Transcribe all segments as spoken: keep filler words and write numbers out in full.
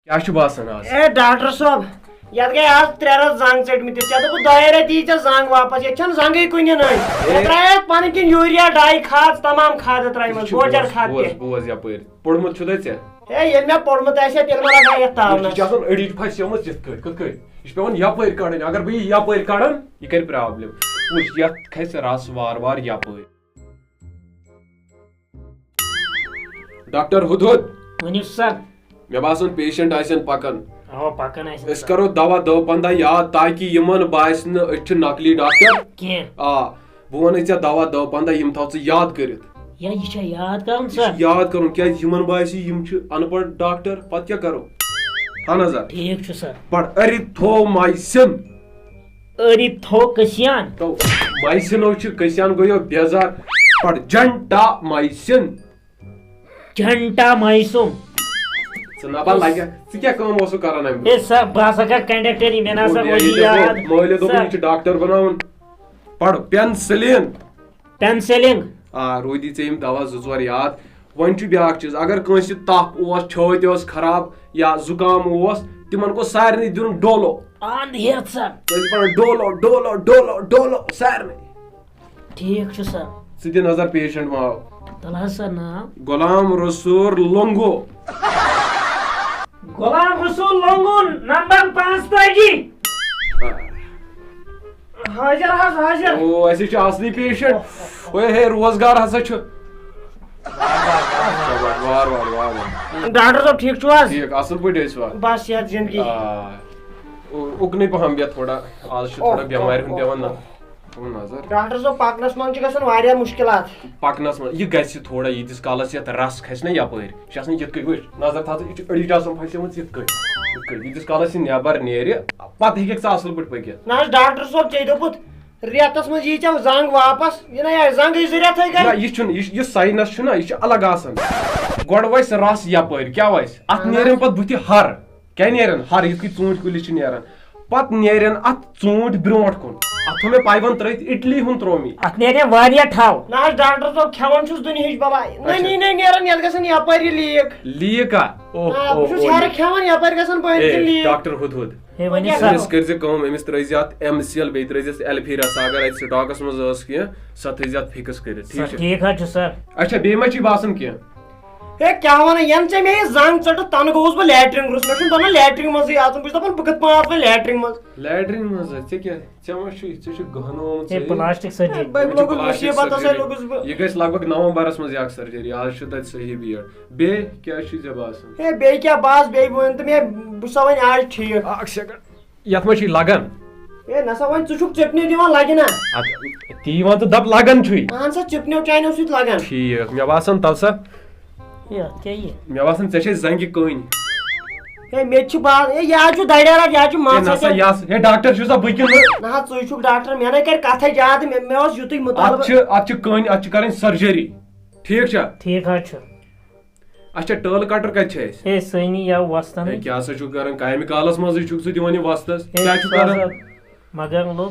کیٛاہ چھُ باسان آز؟ اے ڈاکٹر صٲب، یتھ گٔے آز ترٛےٚ رٮ۪تھ زنٛگ ژٔٹمٕتۍ، ژےٚ دوٚپُتھ دۄیہِ رٮ۪تہِ یی ژےٚ زنٛگ واپس، ییٚتہِ چھنہٕ زنٛگٕے کُنہِ نٔنۍ۔ ژےٚ ترٛایتھ پنٕنۍ کِنۍ یوٗریا ڈاے کھاد، تمام کھادٕ ترٛایمژٕ، یہِ چھُ گوجر بوز، کھاد بوز، تہِ۔ بوز یپٲرۍ۔ پوٚرمُت چھُ تۄہہِ ژےٚ؟ ہے، ییٚلہِ مےٚ پوٚرمُت آسہِ ہا، تیٚلہِ ما لگہٕ ہا یتھ تاونس۔ یہِ چھِ آسان أڑِج پھسیمٕژ یِتھ کٲٹھۍ، کِتھ کٲٹھۍ؟ یہِ چھِ پٮ۪وان یپٲرۍ کڑٕنۍ۔ اگر بہٕ یہِ یپٲرۍ کڑن، یہِ کرِ پرابلم۔ وٕچھ، یتھ کھسہِ رس وارٕ وارٕ یپٲرۍ۔ ڈاکٹر ہُد ہُد۔ ؤنِو سا۔ مےٚ باسان پیشنٹ آسن پکان۔ اوا پکان آسہِ أسۍ کرو دوا دہ پنٛداہ یاد، تاکہِ یِمن باسہِ نہٕ أسۍ چھِ نقلی ڈاکٹر۔ کینٛہہ۔ آ، بہٕ ونہٕ ژےٚ دوا دہ پنٛداہ، یِم تھاو ژٕ یاد کٔرِتھ۔ یا یہِ چھا یاد کرُن یہِ چھُ سا؟ یاد کرُن، کیازِ یِمن باسہِ یِم چھِ ان پڑھ ڈاکٹر، پتہٕ کیٛاہ کرو؟ اہن حظ آ۔ ٹھیٖک چھُ سا۔ پڑھ، اریتھومایسن۔ اریتھوکسیان۔ تو مایسنو چھِ کسیان گوٚو بیزار۔ پڑھ، جنٹا مایسن۔ جنٹا مایسوم۔ ژٕ نبا لگیا، ژٕ کیٛاہ کٲم اوسُکھ کران امہِ برونٛہہ؟ ہے سا، بہٕ ہسا کر کنڈکٹر یہِ، مےٚ نہ سا وۄنۍ یہِ یاد۔ مٲلۍ دوٚپُن، سا۔ یہِ چھُ ڈاکٹر بناوُن۔ پڑھ، پینسلین۔ پینسلنگ۔ آ، روٗدی ژےٚ یِم دوا زٕ ژور یاد۔ وۄنۍ چھُ بیٛاکھ چیٖز، اگر کٲنٛسہِ تپھ اوس، چھٲتۍ ٲس خراب یا زُکام اوس، تِمن گوٚژھ سارنٕے دیُن ڈولو۔ اند ہیتھ سا۔ تُہۍ چھِ پران ڈولو، ڈولو، ڈولو، ڈولو، سارنٕے۔ ٹھیٖک چھُ سا۔ ژٕ دِ نظر پیشنٹ ما آو۔ تَلہٕ حظ سا ناو۔ غلام رسول لونگو۔ غلام رسول لونگو نمبر پانٛژتٲجی۔ حاضر حظ حاضر۔ او، اَسہِ چھُ اصلی پیشنٹ۔ اوے ہے، روزگار ہسا چھُ۔ وار وار، وار وار۔ ڈاکٹر صٲب، ٹھیٖک چھُو حظ؟ ٹھیٖک، اصل پٲٹھۍ ٲسِوا؟ بس یتھ زندگی۔ آ، او-، اُکنُے پہم بیٚہہ تھوڑا، آز چھُ تھوڑا اوہ، بٮ۪مارِ ہُنٛد اوہ، پٮ۪وان نہ۔ اوہ۔ تھاوُن نظر۔ ڈاکٹر صٲب، پکنس منٛز چھِ گژھان واریاہ مُشکلات۔ پکنس منٛز، یہِ گژھِ تھوڑا ییٖتِس کالس یتھ رس کھسہِ نہ یپٲرۍ۔ یہِ چھِ آسان یِتھ کٔنۍ، وٕچھ، نظر تھاو ژٕ، یہِ چھِ أڑِج آسان پھسیمٕژ یِتھ کٔنۍ، یِتھ کٔنۍ۔ ییٖتِس کالس یہِ نٮ۪بر نیرِ، پتہٕ ہیٚککھ ژٕ اصل پٲٹھۍ پٔکِتھ۔ نہ حظ، ڈاکٹر صٲب، ژےٚ دوٚپُتھ، رٮ۪تس منٛز یی ژےٚ زنٛگ واپس، یہِ نہ یہِ زنٛگٕے زٕ رٮ۪تھٕے گٔے۔ نہ، یہِ چھُنہٕ، یہِ چھُ، یُس ساینس چھُنہ، یہِ چھُ الگ آسان۔ گۄڈٕ وسہِ رس یپٲرۍ، کیٛاہ وسہِ؟ اتھ اہن نیرن حظ۔ پتہٕ بٕتھِ ہر۔ کیٛاہ نیرن؟ ہر یِتھ کٔنۍ ژوٗنٛٹھۍ کُلِس چھِ نیران۔ پتہٕ نیرن اتھ ژوٗنٛٹھۍ برونٛٹھ کُن۔ اتھ تھوٚو مےٚ پایونٛد ترٲیِتھ، اِٹلی ہُنٛد ترٛوو مےٚ۔ اتھ نیرن واریاہ ٹھاو۔ نہ حظ ڈاکٹر صٲب، کھٮ۪وان چھُس دُنہِچ بلاے۔ اچھا۔ نٔنی نٔنۍ نیران، یتھ گژھن یپٲرۍ یہِ لیٖک۔ لیٖک ہا؟ اوہ، آ، اوہ، بہٕ چھُس اوہ۔ ہیرٕ کھٮ۪وان، یپٲرۍ گژھن بٔلۍ اے، تہِ لیٖک۔ ڈاکٹر ہُد ہُد۔ ہے، ؤنِو کیٛاہ سا۔ أمِس کٔرۍ زِ کٲم، أمِس ترٲے زِ اتھ ایم سی ایل، بیٚیہِ ترٲے زِ اتھ ایلفیرا، سا اگر اتہِ سٹاکس منٛز ٲس کینٛہہ، سۄ تھٲے زِ اتھ فکس کٔرِتھ، سا، ٹھیٖک چھا؟ ٹھیٖک حظ چھُ سر۔ اچھا، بیٚیہِ ما چھُے باسان کینٛہہ؟ ہے کیٛاہ وَنان، یَنہٕ ژےٚ مےٚ یہِ زنٛگ ژٔٹٕتھ، تَنہٕ گوٚوُس بہٕ لیٹرِن روٚس۔ مےٚ چھُنہٕ بَنان لیٹرِن منٛزٕے اَژُن۔ بہٕ چھُس دَپان، بہٕ کِتھ پٲٹھۍ اَژٕ وۄنۍ لیٹرِن منٛز؟ لیٹرِن منٛز ہا؟ ژےٚ کیٛاہ؟ ژےٚ ما چھُے؟ ژےٚ چھُ گہنہٕ آمُت ہے، صحیح۔ Plastic surgery. ہے، بہٕ ہے، یہِ چھُ لوٚگُس پلاسٹک مُصیٖبتَس سرجری۔ ہے لوٚگُس بہٕ۔ یہِ گژھِ لگ بگ نومبرَس منٛز یہِ اَکھ سرجری۔ آز چھُ تَتہِ صحیح بیٹ۔ بیٚیہِ کیٛاہ چھُے ژےٚ باسان؟ ہے، بیٚیہِ کیٛاہ؟ بَس، بیٚیہِ ؤنۍ تہٕ مےٚ، بہٕ چھُسا وۄنۍ آز ٹھیٖک؟ اَکھ سیکنڈ۔ یتھ ما چھُے لگان؟ ہے نسا، وۄنۍ ژٕ چھُکھ چپنہِ دِوان لگہِ نا۔ اَدٕ تی وَن تہٕ دَپ لگان چھُے۔ اہن سا، چپنیو چانیو سۭتۍ لگان۔ ٹھیٖک، مےٚ باسان تَل سا۔ یتھ کیٛاہ یہِ؟ مےٚ باسان ژےٚ چھے زنٛگہِ کٔنۍ۔ ہے مےٚ تہِ چھِ بال، ہے یہِ حظ چھُ دَرٮ۪ر اَتھ، یہِ حظ چھُ ہے مَس نسا اَتھ۔ یَس، ہے ڈاکٹر چھُ سا بہٕ کِنہٕ نہ؟ نہ حظ، ژٕے چھُکھ ڈاکٹر، مےٚ نے کَرِ کَتھَے زیادٕ، مےٚ، مےٚ اوس یُتُے اَتھ مُطالبہٕ۔ چھِ، اَتھ چھِ کٔنۍ، اَتھ چھِ کَرٕنۍ سرجری۔ ٹھیٖک چھا؟ ٹھیٖک حظ چھُ۔ اچھا، ٹٲلہٕ کٹر کتہِ چھِ اَسہِ؟ ہے، سٲنی یا وۄستَنٕے۔ ہے، کیٛاہ سا چھُکھ کران؟ کامہِ کالس منٛزٕے چھُکھ ژٕ دِوان یہِ وۄستَس۔ ہے، کیٛاہ چھُکھ ژٕ کران؟ ہسا مگر لوٚگ۔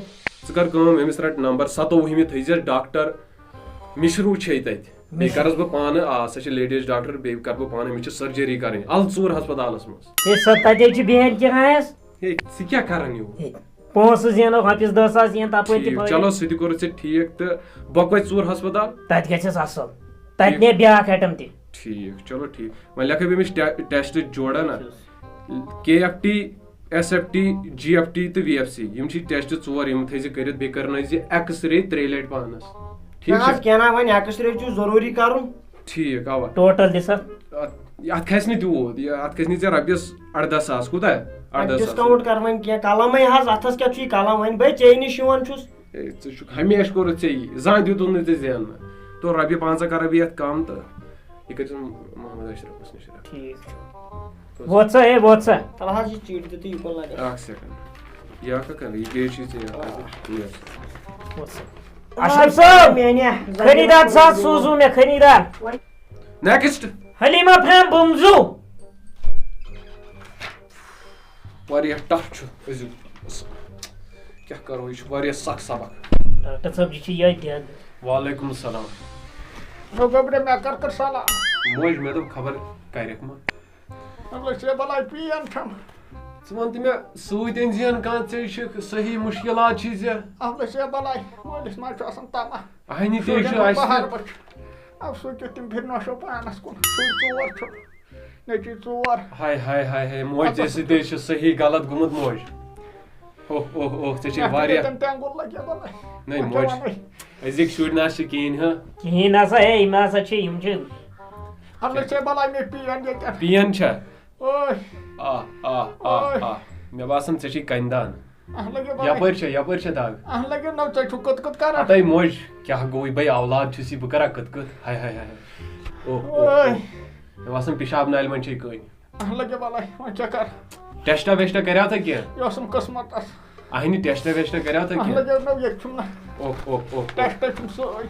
ژٕ کر کٲم، أمِس رٹ نمبر، ستووُہمہِ تھٲیزِ ڈاکٹر مِشروٗ چھے تتہِ۔ بیٚیہِ مِشروٗ؟ کرس بہٕ پانہٕ، آ، سۄ چھِ لیڈیز ڈاکٹر، بیٚیہِ کرٕ بہٕ پانہٕ، أمِس چھِ سرجری کرٕنۍ الژوٗر ہسپتالس منٛز۔ ہے، سۄ تتے چھِ بیٚہن کِراے حظ۔ ہے، ژٕ کیٛاہ کران یور؟ ہے، پونٛسہٕ زینو رۄپیَس دَہ ساس یِن تپٲرۍ تہِ ٹھیٖک، فٲیدٕ۔ چلو، سُہ تہِ کوٚرُتھ ژےٚ ٹھیٖک، تہٕ بۄکوَے ژوٗر ہسپتال؟ تتہِ گژھٮ۪س اصل۔ تتہِ ٹھیٖک۔ نیرِ بیٛاکھ آیٹم تہِ۔ ٹھیٖک، چلو ٹھیٖک۔ وۄنۍ لیکھے بہٕ أمِس ٹے-، ٹیسٹ جوڑا نا۔ K F T, S F T, G F T تہٕ وی ایف سی۔ یِم چھِ ٹیسٹ ژور، یِم تھٲیزِ کٔرِتھ۔ بیٚیہِ کرنٲیزِ ایکس رے ترٛیٚیہِ لٹہِ پانس۔ ٹھیٖک نہ چھا؟ حظ، کینٛہہ نہ، وۄنۍ ایکس رے چھُ ضروٗری کرُن۔ ٹھیٖک، اوا۔ ٹوٹل دِ سا۔ اتھ، اتھ کھسہِ نہٕ تیوٗت، یہِ، اتھ کھسہِ نہٕ ژےٚ رۄپیس اردہ ساس۔ کوٗتاہ؟ اردہ ساس۔ ڈسکاونٹ کر وۄنۍ کینٛہہ، قلمے حظ، اتھس کیٛاہ چھُے قلم؟ وۄنۍ بے ژے نِش یِوان چھُس۔ ہے، ژٕ چھُکھ ہمیشہِ کوٚرُتھ ژےٚ یی، زانٛہہ دیُتُتھ نہٕ ژےٚ زیننہٕ۔ تو رۄپیہِ پنٛژاہ کر رۄپیہِ یتھ کم تہٕ یہِ کٔرۍ زِ محمد اشرفس نِش رٹھ۔ ٹھیٖک چھُ۔ ووت سا، ہے، ووت سا۔ تَلہٕ حظ یہِ چیٖٹۍ تہِ تہٕ یہِ کُن لگس۔ اکھ سیکنڈ۔ یہِ اکھ کر، یہِ بیٚیہِ چھُے ژےٚ یہِ اکھ۔ یہِ۔ ووت سا۔ اشرف صٲب، میٛانہِ زنٛگہِ خریٖدار سا سوٗزوٗ مےٚ، خریٖدار۔ نیکسٹ۔ حلیمہ فریم بُمزوٗ۔ واریاہ ٹف چھُ أزیُک۔ کیٛاہ کرو، یہِ چھُ واریاہ سخ سبق۔ ڈاکٹر صٲب، یہِ چھُ یِہوٚے دٮ۪د۔ وعلیکم السلام۔ مےٚ گوٚبرے، مےٚ کر کر سلام۔ موج، مےٚ دوٚپ خبر کرٮ۪کھ ما۔ لٔج ہے بلاے پین چھم۔ ژٕ وَن تہٕ مےٚ، سۭتۍ أنۍ زِہن کانٛہہ، ژےٚ چھِ صحیح مُشکِلات چھِ زِ۔ اَہن لٔج ہے بلاے، مٲلِس ماجہِ چھُ آسان تَمہ۔ اَہنہِ تہِ شُرٮ۪ن چھُ ہُنٛد اَسہِ بہار تہِ۔ بہار بچھ۔ اَو سُہ کیُتھ تِم پھِرِ نۄشو پانَس کُن۔ شُرۍ ژور چھُ، نیٚچی ژور۔ ہاے، ہاے، ہاے، ہاے، موج، اَدٕ ژےٚ سۭتۍ حظ چھُ صحیح غلط گوٚمُت، موج۔ اوہ، اوہ، اوہ، ژےٚ چھے اَتھ واریاہ۔ ییٚتٮ۪ن تٮ۪نٛگُل لَگہِ بَلاے۔ نَے، وۄنۍ موج۔ کیٛاہ وَنَے؟ أزِکۍ شُرۍ نہ حظ چھِ کِہیٖنۍ، ہہ۔ کِہیٖنۍ نہ سا، ہے، یِم ہسا چھِ، یِم چھِ۔ اَدٕ لٔج ہے بَلاے مےٚ پین ییٚتٮ۪ن۔ پین چھا؟ اوے۔ آ، آ، آ، اوے۔ آ۔ مےٚ باسان، ژےٚ چھے کَنہِ دان۔ اَہَن لَگیو بَلاے۔ یَپٲرۍ چھےٚ، یَپٲرۍ چھےٚ دَگ۔ اَہَن لَگیو، نہ ژےٚ چھُکھ کٕت کٕت کَران۔ ہَتَے موج، کیٛاہ گوٚوُے بَے، اولاد چھُس یہِ، بہٕ کَرا کٕت کٕت؟ ہاے، ہاے، ہاے، ہاے۔ اوہ، اوہ، اوے۔ اوہ۔ مےٚ باسان، پِشاب نالہِ منٛز چھے کٔنۍ۔ اَہَن لَگیو بَلاے، وۄنۍ کیٛاہ کَرٕ؟ ٹیسٹا ویسٹا کَریٛاو تۄہہِ کینٛہہ؟ یہِ اوسُم قٕسمَتَس۔ اَہَنہِ ٹیسٹا ویسٹا کَریٛاو تۄہہِ اَہَن کینٛہہ؟ لَگیو، نہ، ییٚتہِ چھُم نہ۔ اوہ، اوہ، اوہ، اوہ۔ ٹیسٹا چھُم سۭتۍ۔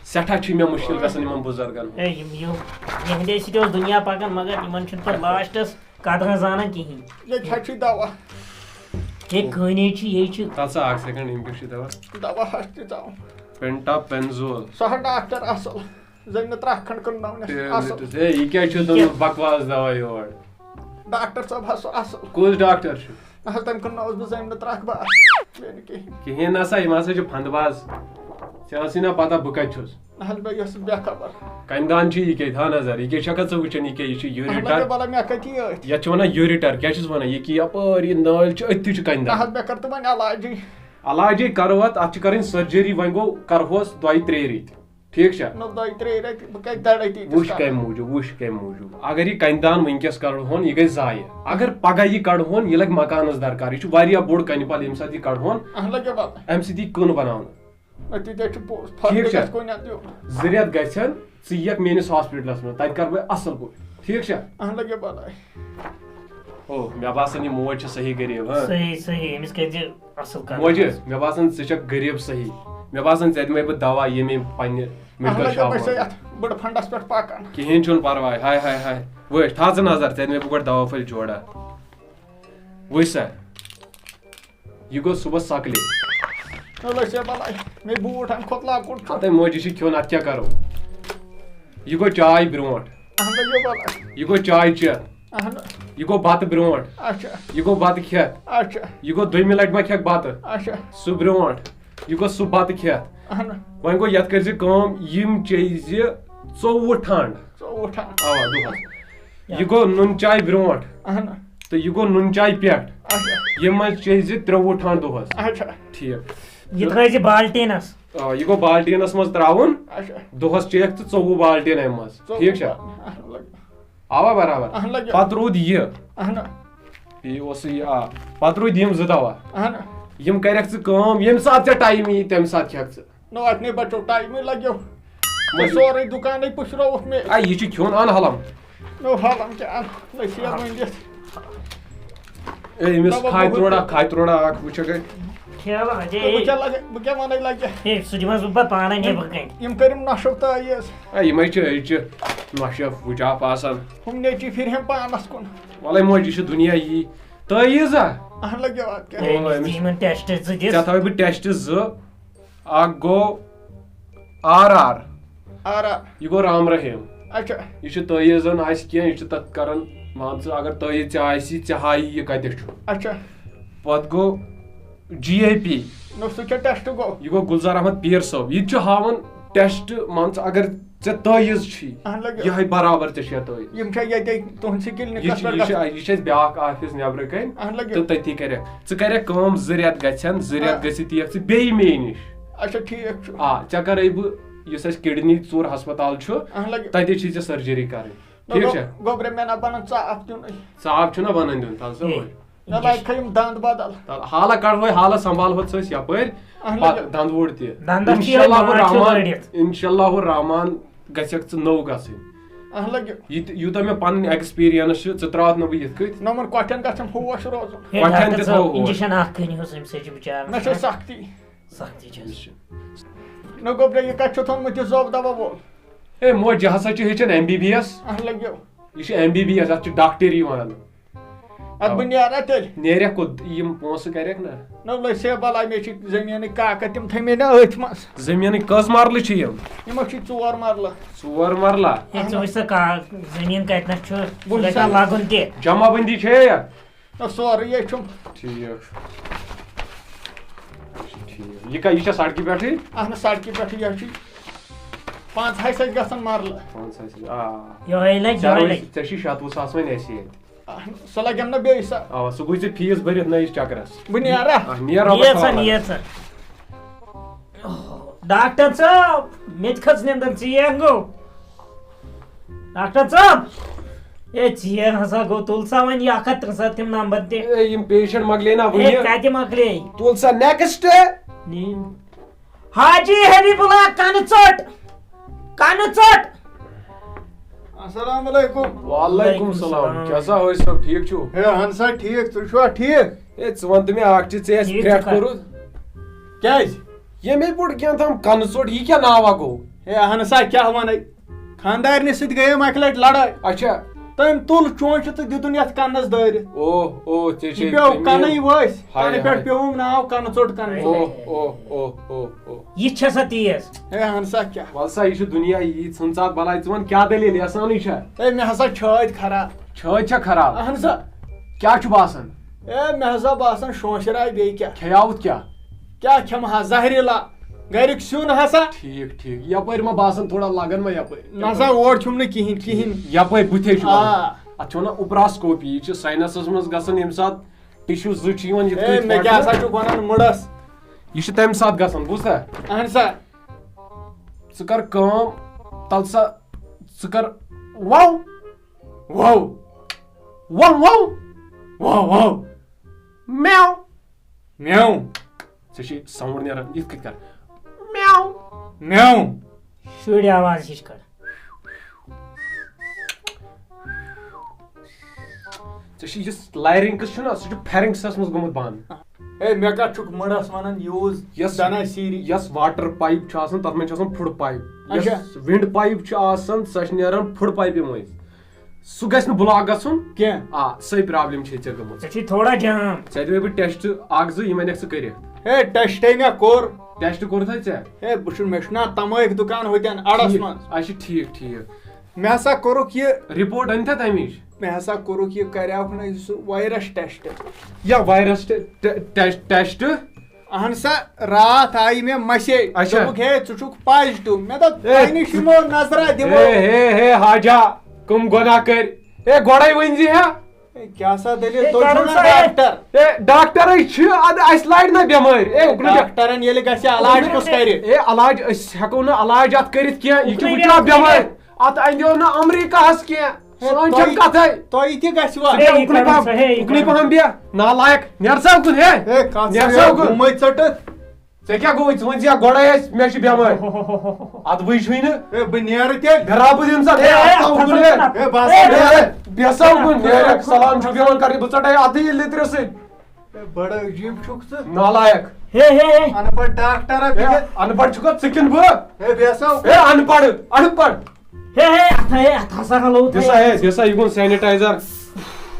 سٮ۪ٹھاہ چھُ مےٚ مُشکِل گژھان یِمَن بُزرگَن ہُنٛد۔ ہے، یِم، یِم، یِہِنٛدے سۭتۍ اوس دُنیا پَکان، مگر یِمَن چھُنہٕ پَتہٕ لاسٹَس قدرا زانان کِہیٖنۍ۔ ییٚتہِ حظ چھُے دوا۔ ہے، کٲنی چھُ، یے چھُ۔ تَتھ سا اَکھ سیکنڈ، یِم کیٛاہ چھِ دوا؟ دوا حظ چھُ دوا۔ پینٹا پینزول۔ سُہ حظ ڈاکٹر اَصٕل۔ زٔمۍ نہٕ ترٛکھ کھنٛڈ کٕنناونَس۔ ہے، اَصٕل۔ مےٚ دوٚپ، ہے، یہِ کیٛاہ چھُ یہِ تُہُنٛد کیٛاہ؟ بکواس دوا یور؟ ڈاکٹر صٲب حظ سُہ اَصٕل۔ کُس ڈاکٹر چھُ؟ نہ حظ، تٔمۍ کٕننٲوٕس بہٕ زٔمۍ نہٕ ترٛکھ بَس۔ بیٚیہِ نہٕ کِہیٖنۍ۔ کِہیٖنۍ نہ سا، یِم ہسا چھِ پھنٛدباز۔ ژےٚ ٲسٕے نہ پتہ بہٕ کَتہِ چھُس۔ نہ حظ، بہٕ ٲسٕس بے خبر۔ کَمہِ دان چھُ یہِ کیٛاہ؟ تھاو نظر، یہِ کیٛاہ چھَکھا ژٕ وٕچھان، یہِ کیٛاہ، یہِ چھُ اَہَن حظ، یوٗریٖٹر۔ مےٚ بَلاے، مےٚ کَتہِ یہِ أتھۍ؟ یَتھ چھِ وَنان یوٗریٖٹر، کیٛاہ چھِس وَنان؟ یہِ کہِ یَپٲرۍ یہِ نٲلۍ چھِ، أتھۍ تہِ چھُ کَنہِ نہ دان۔ حظ، مےٚ کَر تِمَن علاجٕے۔ علاجے کَرو اَتھ، اَتھ چھِ کَرٕنۍ سٔرجٔری، وۄنۍ گوٚو کَرہوس دۄیہِ ترٛیٚیہِ ریٚتۍ۔ ٹھیٖک چھا؟ نہ، دۄیہِ ترٛیٚیہِ رٮ۪تہِ بہٕ کَتہِ دَرٕ أتی تِژھ وٕچھ کَتھ۔ کَمہِ موٗجوٗب، وٕچھ کَمہِ موٗجوٗب۔ اگر یہِ کَنہِ دان وٕنکیٚس کَڑہون، یہِ گژھِ ضایع۔ اگر پَگاہ یہِ کَڑہون، یہِ لَگہِ مکانَس درکار۔ یہِ چھُ واریاہ بوٚڑ کَنہِ پَل، ییٚمہِ ساتہٕ یہِ کَڑہون، اَہَن لَگیو پَتہ۔ اَمہِ سۭتۍ یی کٕن بَناونہٕ۔ أتی تے چھُ پوٚز، ٹھیٖک فرقہٕ چھا؟ گژھِ کُنہِ اَندٕ یُن۔ زٕ رٮ۪تھ گژھن، ژٕ یِیَکھ میٛٲنِس ہاسپِٹلَس منٛز، تَتہِ کَرٕ بہٕ اَصٕل پٲٹھۍ۔ ٹھیٖک چھا؟ اَہَن لَگیو پَتہ۔ او، مےٚ باسان، یہِ موج چھِ صحیح غریٖب، ہاں؟ صحیح، صحیح، أمِس کَتہِ اَصٕل کَرُن۔ موجہِ، مےٚ باسان، ژٕ چھَکھ غریٖب صحیح۔ مےٚ باسان، ژےٚ دِمَے بہٕ دَوا ییٚمے پنٛنہِ میڈیکل اَہَن لَگیو شاپہٕ پٮ۪ٹھ منٛز۔ یَتھ بٔڑ فنڈَس پٮ۪ٹھ پَکان۔ کِہیٖنۍ چھُنہٕ پَرواے، ہاے، ہاے، ہاے۔ وٕچھ، تھاو ژٕ نظر، ژےٚ دِمَے بہٕ گۄڈٕ دَوا پھٔلۍ جوڑا۔ وٕچھ سا، یہِ گوٚو صُبحَس سَکلے۔ چلو، ژےٚ بَلاے، مےٚ بوٗٹھ اَمہِ کھۄتہٕ لۄکُٹ چھُ۔ ہَتَے موجہِ چھِ کھیوٚن، اَتھ کیٛاہ کَرو؟ یہِ گوٚو چاے برٛونٛٹھ۔ اَہَن لَگیو بَلاے۔ یہِ گوٚو چاے چٮ۪تھ۔ اَہَن۔ یہِ گوٚو بَتہٕ برٛونٛٹھ۔ اچھا۔ یہِ گوٚو بَتہٕ کھٮ۪تھ۔ اچھا۔ یہِ گوٚو دوٚیمہِ لَٹہِ ما کھٮ۪کھ بَتہٕ؟ اچھا۔ سُہ برٛونٛٹھ۔ یہِ گوٚو سُہ بَتہٕ کھٮ۪تھ۔ اَہَن۔ وۄنۍ گوٚو یَتھ کٔرۍ زِ کٲم، یِم چیٚیہِ زِ ژوٚوُہ ٹھنٛڈ۔ ژوٚوُہ ٹھنٛڈ۔ اَوا، دۄہَس۔ یا۔ یہِ گوٚو نُن چاے برٛونٛٹھ۔ اَہَن۔ تہٕ یہِ گوٚو نُن چاے پٮ۪ٹھ۔ اچھا۔ یِم منٛز چیٚیہِ زِ ترٛوٚوُہ ٹھنٛڈ دۄہَس۔ اچھا۔ ٹھیٖک۔ یہِ تھٲیزِ بالٹیٖنَس۔ آ، یہِ گوٚو بالٹیٖنَس منٛز ترٛاوُن۔ اچھا۔ دۄہَس چیٚیَکھ ژٕ ژوٚوُہ بالٹیٖن اَمہِ منٛز۔ ژوٚوُہ ٹھیٖک چھا؟ بالٹیٖن۔ اَہَن لَگیو۔ آوا برابر؟ اَہَن لَگیو۔ پَتہٕ روٗد یہِ۔ اَہَن۔ یہِ اوس یہِ، آ۔ پَتہٕ روٗدۍ یِم زٕ دوا۔ اَہَن۔ یِم کَرٮ۪کھ ژٕ کٲم، ییٚمہِ ساتہٕ ژےٚ ٹایم یی، تَمہِ ساتہٕ کھٮ۪کھ ژٕ۔ نہ، اَتہِ نے بَچو، ٹایمٕے لَگیو۔ وۄنۍ سورُے دُکانٕے پُشرووُکھ مےٚ۔ آ، یہِ چھُ کھیوٚن، اَن حَلَم۔ نو حَلَم کیٛاہ اَن؟ نصیٖحت ؤنِتھ۔ اے، أمِس دَپان کھاے بہٕ تروڑا، ہُہ کھاے تروڑا اَکھ، وٕچھَکھ اَتہِ۔ کھیلہٕ وَجے، تہٕ بہٕ اے۔ کیٛاہ لَگہٕ، بہٕ کیٛاہ وَنَے لَگہِ؟ اے، سُہ دِمَس بہٕ پَتہٕ پانَے نیٚبرٕ کَنہِ۔ یِم کٔرِم نۄشُک تٲیٖز۔ اے، یِمَے چھِ أزچہِ نۄشہِ وٕچھا آسان۔ ہُم نیٚچی پھِرِ ہٮ۪م پانَس کُن۔ وَلَے موج، یہِ چھُ دُنیا یی۔ تٲیٖز ہا؟ اَہَن لَگیو اَتھ کیٛاہ؟ اے، او، أمِس أمِس دِ یِمَن ٹٮ۪سٹ زٕ دِس۔ ژےٚ تھاوَے بہٕ ٹٮ۪سٹ زٕ۔ اَکھ گوٚو آر آر۔ R R. یہِ گوٚو رام رحیٖم۔ اچھا۔ یہِ چھُ تٲیٖزَن آسہِ کینٛہہ، یہِ چھُ تَتھ کَران، مان ژٕ، اگر تٲیٖز ژےٚ آسی، ژےٚ ہایی یہِ کَتٮ۪تھ چھُ۔ اچھا۔ پَتہٕ گوٚو جی اے پی۔ نو، سُہ کیٛاہ ٹٮ۪سٹ گوٚو؟ یہِ گوٚو گُلزار احمد پیٖر صٲب۔ یہِ تہِ چھُ ہاوان ٹٮ۪سٹ، مان ژٕ، اگر ژےٚ تٲیٖز چھی، اَہَن لَگیو۔ یِہوٚے برابر ژےٚ چھےٚ تٲیٖز۔ یِم چھا ییٚتے تُہٕنٛدسٕے کِلنِکَس یہِ چھِ، پٮ۪ٹھ یہِ چھِ، گژھان؟ یہِ چھِ اَسہِ بیٛاکھ آفِس نٮ۪برٕ کَنۍ۔ اَہَن لَگیو۔ تہٕ تٔتی کَرٮ۪کھ۔ ژٕ کَرٮ۪کھ کٲم، زٕ رٮ۪تھ گژھن، زٕ رٮ۪تھ آ۔ گٔژھِتھ یِیَکھ ژٕ بیٚیہِ مے نِش۔ اچھا، ٹھیٖک چھُ۔ آ، ژےٚ کَرَے بہٕ یُس اَسہِ کِڈنی ژوٗر ہسپتال چھُ، اَہَن لَگیو۔ تَتہِ چھِ ژےٚ سٔرجٔری کَرٕنۍ۔ نہ، ٹھیٖک گوٚو-، چھا؟ گوٚبرِ مےٚ نہ بَنَن ژاپھ دیُنٕے۔ ژاپھ چھُنہ بَنان دیُن، تَلہٕ سا ہے۔ وۄنۍ۔ مےٚ لایہِ کھٲیِم دَنٛد بدل۔ تَلہٕ حالہ کَڑہوے، حالہ سنبھالہوس أسۍ یَپٲرۍ، اَہَن پَتہٕ لَگیو۔ دَنٛد ووٚڑ تہِ۔ دَنٛدَس چھِ اِنشاء یِہوٚے اللہُ ماز چھُ رحمان، لٲڑِتھ۔ اِنشاء اللہُ رحمان گژھکھ ژٕ نٔو گژھٕنۍ۔ اَہَن لَگیو۔ یہِ تہِ، یوٗتاہ مےٚ پَنٕنۍ ایکسپیٖرینٕس چھِ، ژٕ ترٛاوَتھ نہٕ بہٕ یِتھ کٔنۍ۔ نہ، یِمَن کۄٹھٮ۪ن گژھن ہوش روزُن۔ ہے، کۄٹھٮ۪ن ڈاکٹر تہِ صٲب، تھاوو ہوش۔ اِنجَکشَن اَکھ کٔرِو حظ أمِس، یہِ چھُ بِچارَس مےٚ چھےٚ نا۔ سَختی۔ سَختی چھِ أمِس۔ چھِ۔ نہ گوٚبرا، یہِ کَتہِ چھُ تھوٚمُت یہِ زوٚب دَوا وول؟ ہے موج، یہِ ہسا چھُ ہیٚچھان ایم بی بی ایس۔ اَہَن لَگیو۔ یہِ چھُ ایم بی بی ایس، اَتھ چھُ ڈاکٹری وَنان۔ اَدٕ بہٕ نیرا تیٚلہِ؟ نیرکھ کوٚت؟ یِم پونٛسہٕ کَرکھ نا؟ نہ، لٔسۍ ہے بَلاے، مےٚ چھِ زٔمیٖنٕکۍ کاکَد، تِم تھٲے مےٚ نہ أتھۍ منٛز۔ زٔمیٖنٕکۍ کٔژ مَرلہٕ چھِ یِم؟ یِمو چھِ ژور مَرلہٕ۔ ژور مَرلہٕ؟ ہے، ژٕ وٕچھ سا کا-، زٔمیٖن کَتہِ نَس چھُ، سُہ وٕچھ گژھِ سا۔ نا لَگُن تہِ۔ جمع بندی چھے یا؟ نہ، سورُے یے چھُم۔ ٹھیٖک۔ ٹھیٖک۔ یہِ کا-، یہِ چھا سڑکہِ پٮ۪ٹھٕے؟ اَہن حظ، سڑکہِ پٮ۪ٹھٕے، یہِ چھُ پانٛژھ ہَے سَتہِ گژھن مَرلہٕ۔ پانٛژھ ہَے سَتہِ، آ۔ یِہوٚے لَگہِ، ژےٚ یِہوٚے روزِ، لَگہِ۔ ژےٚ چھُے شَتوُہ ساس وۄنۍ اَسہِ ییٚتہِ۔ سُہ لَگٮ۪م نہ بیٚیہِ سا۔ اَوا، سُہ گوٚژھ ژےٚ فیٖس بٔرِتھ نٔیِس چکرس۔ بہٕ نیرا۔ آ، نیر رۄبَس نیر سا، حوالہٕ۔ نیر سا۔ ڈاکٹر صٲب، مےٚ تہِ کھٔژ نٮ۪نٛدٕر، ژٕ یہِ ہٮ۪نٛگو۔ ڈاکٹر صٲب، اے، ژیر ہسا گوٚو، تُل سا وۄنۍ یہِ اَکھ ہَتھ ترٛسَتھ تِم نمبر تہِ۔ اے، یِم پیشنٹ مۄکلے نا اے، وُنہِ۔ کَتہِ مۄکلے؟ تُل سا نیکسٹ۔ نیم۔ حاجی حبیب اللہ، کنہٕ ژوٚٹ، کنہٕ ژوٚٹ۔ السلام علیکم۔ وعلیکم السلام۔ السلام۔ کیٛاہ سا حٲج صٲب، ٹھیٖک چھُو؟ ہے، اہن سا ٹھیٖک، تُہۍ چھِوا ٹھیٖک؟ ہے، ژٕ وَن تہٕ مےٚ اکھ چیٖز، ژےٚ ٲسۍ ٹھیٖک پرٛٮ۪تھ چھُکھا؟ کوٚرمُت؟ کیٛازِ؟ ییٚمے بوٚڑ کینٛہہ تام کنہٕ ژوٚٹ، یہِ کیٛاہ ناوا گوٚو؟ ہے، اہن سا، کیٛاہ وَنَے؟ خانٛدارنہِ سۭتۍ گٔیَم اَکہِ لَٹہِ لڑٲے۔ اچھا۔ تٔمۍ تُل چونٛچہٕ تہٕ دیُتُن یَتھ کَنَس دٲرِتھ۔ اوہ، اوہ، ژےٚ چھے یہِ پیوٚو تٔمۍ کَنٕے یہِ ؤسۍ، ہاے، تَنہٕ پٮ۪ٹھ ہاے۔ پیوٚوُم ناو کَنہٕ ژوٚٹ کَنہٕ ژوٚٹ۔ اوہ، اوہ، اوہ، اوہ، اوہ۔ یہِ چھےٚ سا تیز؟ ہے، اہن سا، کیٛاہ؟ وَل سا، یہِ چھُ دُنیا، یی ژھٕن ژٕ اَتھ بَلاے، ژٕ وَن کیٛاہ دٔلیٖل، احسانٕے چھا؟ ہے، مےٚ ہسا چھٲتۍ خراب۔ چھٲتۍ چھا خراب؟ اہن سا۔ کیٛاہ چھُ باسان؟ ہے، مےٚ ہسا باسان شونٛشراے بیٚیہِ کیٛاہ۔ کھیٚیاوُتھ کیٛاہ؟ کیٛاہ کھٮ۪مہٕ ہا؟ زہریٖلا۔ گرِکۍ سیُن ہسا۔ ٹھیٖک، ٹھیٖک۔ یپٲرۍ ما باسان تھوڑا لگان ما یپٲرۍ؟ نہ سا، اور چھُم نہٕ کِہیٖنۍ، کِہیٖنۍ۔ یپٲرۍ بُتھے چھُ لگان۔ آ۔ اتھ چھِ ونان اُپراسکوپی۔ یہِ چھِ ساینسس منٛز گژھان، ییٚمہِ ساتہٕ ٹِشوٗ زٕ چھِ یِوان یِتھ اے، کٔنۍ مےٚ کیٛاہ پھٹنہٕ۔ سا چھُکھ ونان مُڑس؟ یہِ چھِ تمہِ ساتہٕ گژھان، بوٗزتھا؟ اہن سا۔ ژٕ کر کٲم، تل سا، ژٕ کر، وو، وو، وو، وو، وو، وو۔ میو۔ میو۔ ژےٚ چھے ساوُنٛڈ نیران، یِتھ کٔنۍ کر۔ میو۔ میو۔ شُرۍ آواز ہِش کر۔ ژےٚ چھِ یُس لارِنکٕس چھُنہ، سُہ چھُ فیرنکسس منٛز گوٚمُت بنٛد۔ ہے، مےٚ کتھ چھُکھ مٕڑس ونان یوٗز؟ یۄس دنا سیٖری۔ یۄس واٹر پایپ چھِ آسان، تتھ منٛز چھِ آسان فُڈ پایپ۔ اچھا۔ یۄس ونڈ پایپ چھِ آسان، سۄ چھِ نیران فُڈ پایپہِ مٔنٛزۍ۔ سُہ گژھِ نہٕ بلاک گژھُن۔ کینٛہہ۔ آ، سۄے پرابلم چھے ژےٚ گٔمٕژ۔ ژےٚ چھُے تھوڑا جام۔ ژےٚ دِمے بہٕ ٹیسٹ اکھ زٕ، یِم انکھ ژٕ کٔرِتھ۔ ہے، ٹیسٹے مےٚ کوٚر۔ ٹیسٹ کوٚرتھا ژےٚ؟ ہے، بہٕ چھُس، مےٚ چھُنہ تمٲکۍ دُکان ہوٚتٮ۪ن اڑس ٹھیٖک۔ منٛز۔ اچھا، ٹھیٖک، ٹھیٖک۔ مےٚ ہسا کوٚرُکھ یہِ۔ رپورٹ أنۍ تھا تمِچ؟ مےٚ ہسا کوٚرُکھ یہِ، کریوکھ نہ یہِ سُہ وایرس ٹیسٹ۔ یا وایرس ٹے-، ٹے-، ٹے-، ٹیسٹ؟ اہن سا، راتھ آیہِ مےٚ مسیج، اچھا۔ دوٚپُکھ، "ہے، ژٕ چھُکھ پازٹیو۔" مےٚ دوٚپ، اے، "تۄہہِ نِش یِمو نظرا دِمو۔" اے، ہے، ہے، حاجا، کٕم گۄناہ کٔرۍ؟ اے، گۄڈے ؤنۍ زِ ہا۔ اے، کیٛاہ سا دٔلیٖل؟ اے، تُہۍ چھِو کرُن نا سا، اے۔ ڈاکٹر؟ اے، ڈاکٹرے چھِ، ادٕ اَسہِ لارِ نا بٮ۪مٲرۍ؟ اے، اُکنُے بے-، ڈاکٹرن ییٚلہِ گژھِ علاج کُس کرِ؟ اے، علاج، أسۍ ہٮ۪کو نہٕ علاج اتھ کٔرِتھ کینٛہہ، یہِ چھُ اُکنُے وٕچھان بٮ۪مٲرۍ۔ اتھ اندیو نہٕ امریکہس کینٛہہ۔ ہے، سٲنۍ چھَنہٕ تۄہہِ، کتھے۔ تۄہہِ تہِ گژھِوا؟ ہے، ہے، یہِ اُکنُے کَرُن پہم، سا، ہے، یہِ اُکنُے کَرُن۔ پہم بیٚہہ، نالاک، نیر سا اُکُن، ہے۔ ہے، کتھ نیر سا سا اُکُن۔ گُمے ژٔٹِتھ۔ ژےٚ کیٛاہ گوٚوُے؟ ژٕ وَن زِ یا گۄڈَے اَسہِ، مےٚ چھِ بٮ۪مٲرۍ۔ اتھ وٕچھ وٕنہِ۔ ہے، بہٕ نیرٕ تیٚلہِ۔ بیٚہہ راتھ بہٕ دِمہٕ ژٕ، ہے، ہے، اَتھ تھاو اُکُن، ہے۔ ہے۔ ہے، بیٚہہ سا اُکُن، نیرٕ، سلام چھُ پٮ۪وان کَرٕنۍ، بہٕ ژَٹَے اَتھٕ یہِ لیٚترِ سۭتۍ۔ ہے، بڑٕ عجیٖب چھُکھ ژٕ۔ نالاک۔ ہے، ہے، ہے۔ اَن پَڑھ ڈاکٹر، ہے، اَن پَڑھ چھُکھا ژٕ کِنہٕ بہٕ؟ ہے، بیٚہہ سا اُکُن۔ ہے، اَن پَڑھ، اَن پَڑھ۔ ہے، ہے، اتھ ہے، اتھ ہسا ہلو تھے۔ دِسا ہے، دِسا یہِ گوٚو sanitizer۔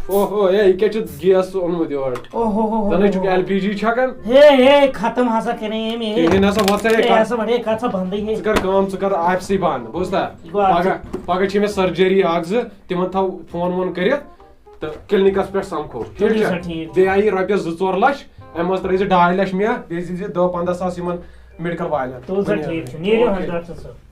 اوہ، اوہ، ہے، یہِ کیٛاہ چھُ gas اوٚنمُت یور؟ اوہ، ہو، ہو، ہو، زَنٕے ہو، چھُکھ ہو۔ L P G چھَکان۔ ہے، ہے، ختم ہسا کرے أمۍ، ہے۔ کِہیٖنۍ ہسا وَس ہے، ہے، کَر۔ ہسا وَنے، کَتھ سا بنٛدٕے ہے۔ ژٕ کر کٲم، ژٕ کر آفسٕے بنٛد، بوٗزتھا؟ یہِ گوٚو اَکھ پگاہ، پگاہ چھِ مےٚ surgery اکھ زٕ، تِمن تھاو phone وون کٔرِتھ تہٕ clinicس پٮ۪ٹھ سمکھو۔ ٹھیٖک تُلِو چھا؟ سا، ٹھیٖک۔ بیٚیہِ آیہِ رۄپیَس زٕ ژور لچھ، اَمہِ منٛز ترٲیزِ ڈاے لچھ مےٚ، بیٚیہِ دِیٖزِ دَہ پنٛداہ ساس یِمن medical والٮ۪ن۔ تُل سا، بُنیادَن ٹھیٖک چھُ، پٮ۪ٹھ۔ نیٖرِو حظ اوکے۔ ڈاکٹر صٲب۔